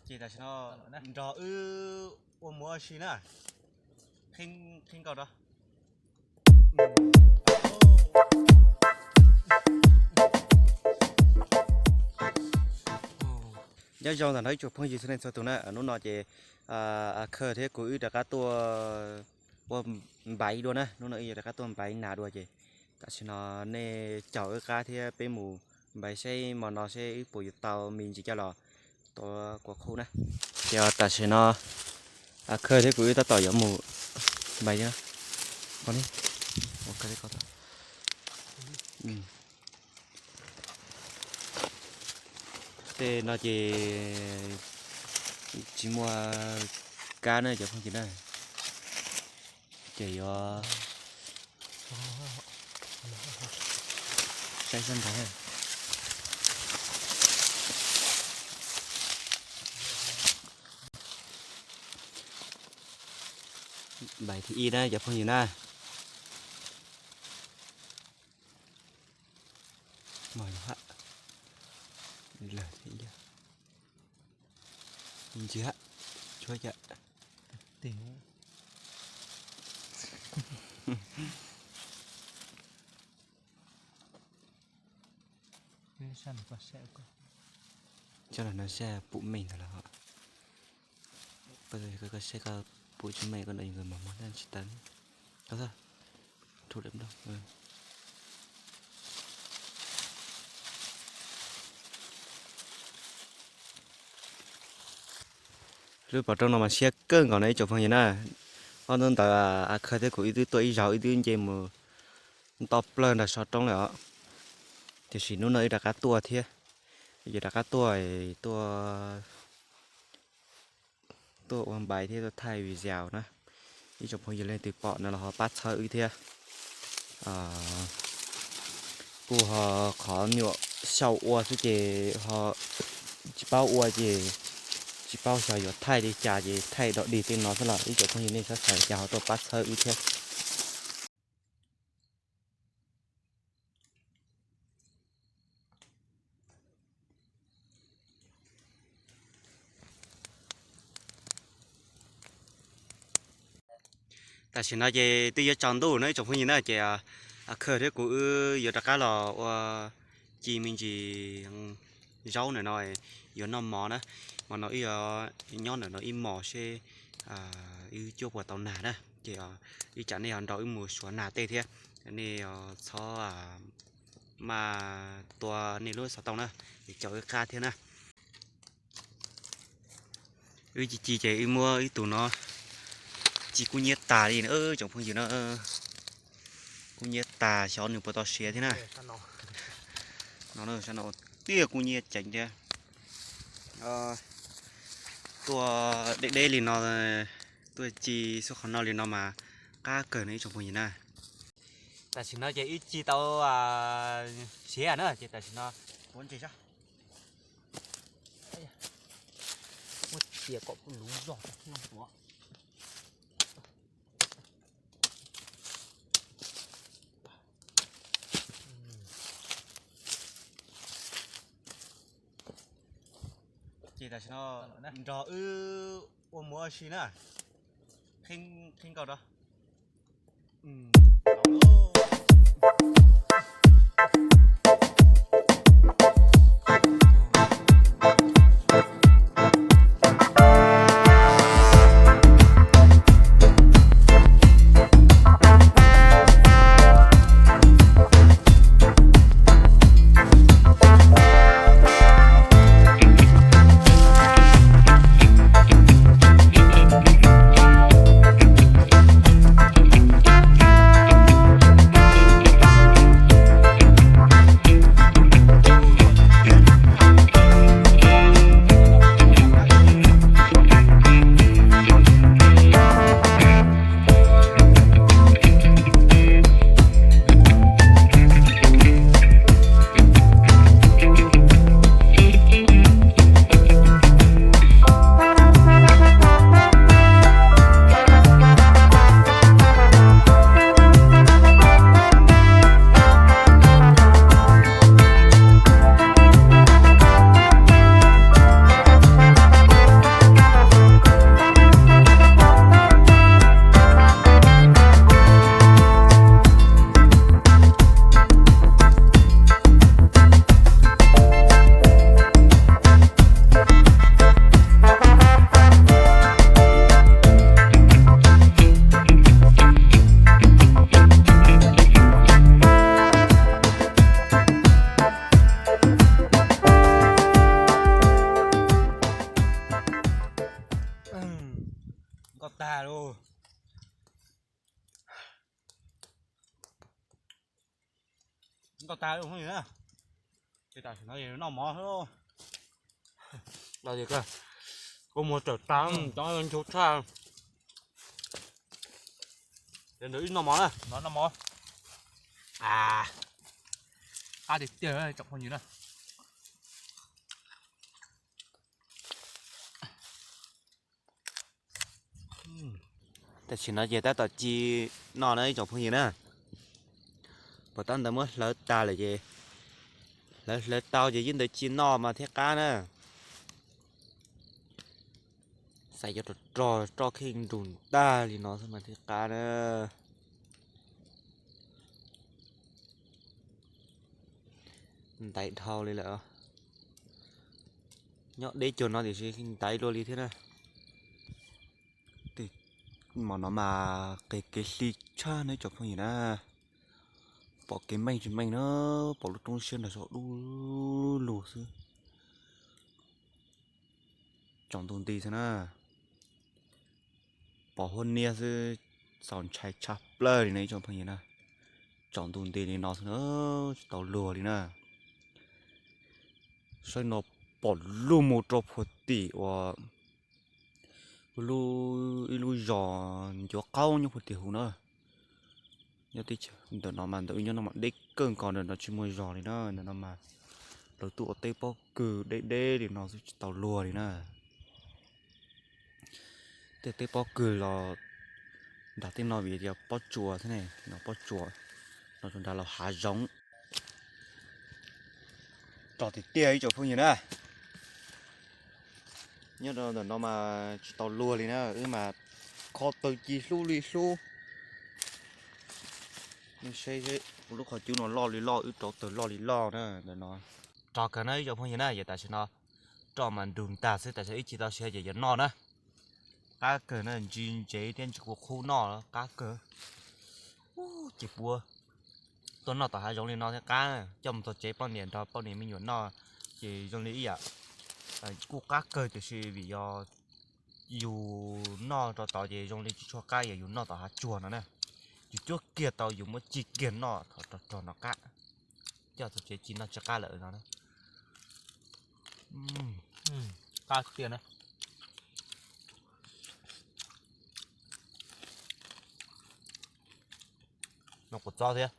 Ces tam sim no nrog wb ua mus ua si na. Qhib nkauj rau. Nyob zoo ntawm no ib tsoom phooj ywg txhua leej txhua tus na, hnub no ces Khawj thiab kuv wb rov qab tuaj ua npaiv dua na, hnub no wb yuav rov qab tuaj npaiv nas dua ces tam sim no nej caum wb qab thiab peb mus npaiv seb hmo no seb wb puas yuav tau me ntsis coj los tuav kua qhub na. Ces tam sim no Khawj thiab kuv wb tab tom yuav mus npaiv thiab. Tej no ces tsis muaj kab na cov phooj ywg na, ces yuav saib sab nrad. Npaiv thib ib na cov phooj ywg na. Mos yog hab, lawg thiab ntsia, ntsia, tshuab ca. Tso los no sab pum meej ntawd los, koj saib koj pum tsis meej koj ntawd nkawd mos mos tab tsis tau. Lub pov roob no mas siab kawg nkaus no ib tsoom phooj ywg na. Ob hnub ntawd Khawj thiab kuv wb twb tuaj ib zaug wb twb nce mus nto plawg nram sov roob lawm os. Tiam sis hnub no wb rov qab tuaj thiab, yuav rov qab tuaj, tuaj, tuaj ua npaiv thiab tuaj thaij video na. Ib tsoom phooj ywg leej twg pom no los ho pab txhawb wb thiab. Kuj ho qhov nyuam xyaum ua xwb ces ho tsis paub ua ces tsis paub xyov yuav thaij li cas ces thaij dog dig tej no xwb los ib tsoom phooj ywg nej txhob xav li cas ho tuaj pab txhawb wb thiab. Tam sim no ces twb yuav tsaus ntuj no ib tsoom phooj ywg na ces Khawj thiab kuv wb yuav rov qab los ua ci me ntsis zaub ntawm no yuav noj mov na. Hmo no wb yuav nyob ntawm no ib hmos seb wb cuab puas tau nas na ces ib tsam nej ho nrog wb mus suav nas tej thiab, nej txhob maj tua nej lub xov tooj na, es caum wb qab thiab na. Wb ci ci ces wb muab wb tus no ci kub nyiab tas li na tsoom phooj ywg na. Kub nyiab tas xyov nws puas tau siav thiab na. No sab no tiaj kub nyiab ceev thiab. Tuaj deb deb li no, tuaj ci xub qhov no li no mas qab kawg no ib tsoom phooj ywg na. Tam sim no ces wb ci tau siav na ces tam sim no puav ntses sab. Muab cia kom luv zog. Ces tam sim no nrog wb ua mus ua si na. Qhib nkauj rau. tag lauj. Ntau tag lauj phooj ywg na. Ces tam sim no noj mov xwb. Los tias koj muag tawm tag, cov nchuv tshaj. Ces ntawd wb noj mov na, noj mov. Qab tiag tiag tsoom phooj ywg na. Tam sim no ces tab tom ci noj na ib tsoom phooj ywg na. Puas tab ntawd muab hlawv tag lawm ces, hlawv hlawv tau ces yeej ntawd ci noj mas thiaj qab na. Xav yuav rog rog roj kheej nrus ntag li no xwb mas thiaj qab na. Ntaiv dhau li lawm. Nyob deb cuag no tiam sis ntaiv luaj li thiab na. Tej hmo no mas qes kev hli tshaj na tsoom phooj ywg na. Pom kev meej tsis meej na, pom lub roob siab nrog saum dub lug xwb. Tsaus ntuj nti xwb na. Pom huab niab xwb, txaus ntshai tshaj plaws li na ib tsoom phooj ywg na. Tsaus ntuj nti li no xwb na, tsis tau luag li na. Saib no pom lug mus rau puag tim uas ib lub zos ncuav qaub nyob puag tim hauv na. Nyob teb chaws ntawm no mas ntawm wb nyob no mas deb kawg nkaus, ntawm no tsis muaj zos li na. Ntawm no mas lawv tuaj ua teb pob kws deb deb li no xwb tsis tau luag li na. Tej teb pob kws los nram tej no vim tias pob tsuas thiab ne, no pob tsuas, no rau nrad los hav zoov. Rog tiag tiag ib tsoom phooj ywg na. Nyob rau ntawm no mas tsis tau luag li na, wb mas kho taw ci hlub li hlub. Nej saib seb, lub qhov cub no loj li loj, wb rauv taws loj li loj na ntawm no. Rog kawg na ib tsoom phooj ywg na, yog tam sim no roj mas nrug ntag xwb, tam sim wb ci tau siav ces yuav noj na. Qab kawg na, ntsis ntsev thiab ntsis kua qhub noj qab kawg. Ces puab tuaj noj tom hav zoov li no thiaj qab, coj mus txog tsev poj niam nrog poj niam me nyuam noj ces zoo li ib yam kuj qab kawg tiam sis vim yog yus noj rau tod ces zoo li tsis tshua qab, yog yus noj tom hav tsuag no na, yus cuab kiag tau yus muab ci kiag noj thaum rog rog no qab. Coj txog tsev ci noj tsis qab lawm no na. Qab tiag na. No kua txob thiab.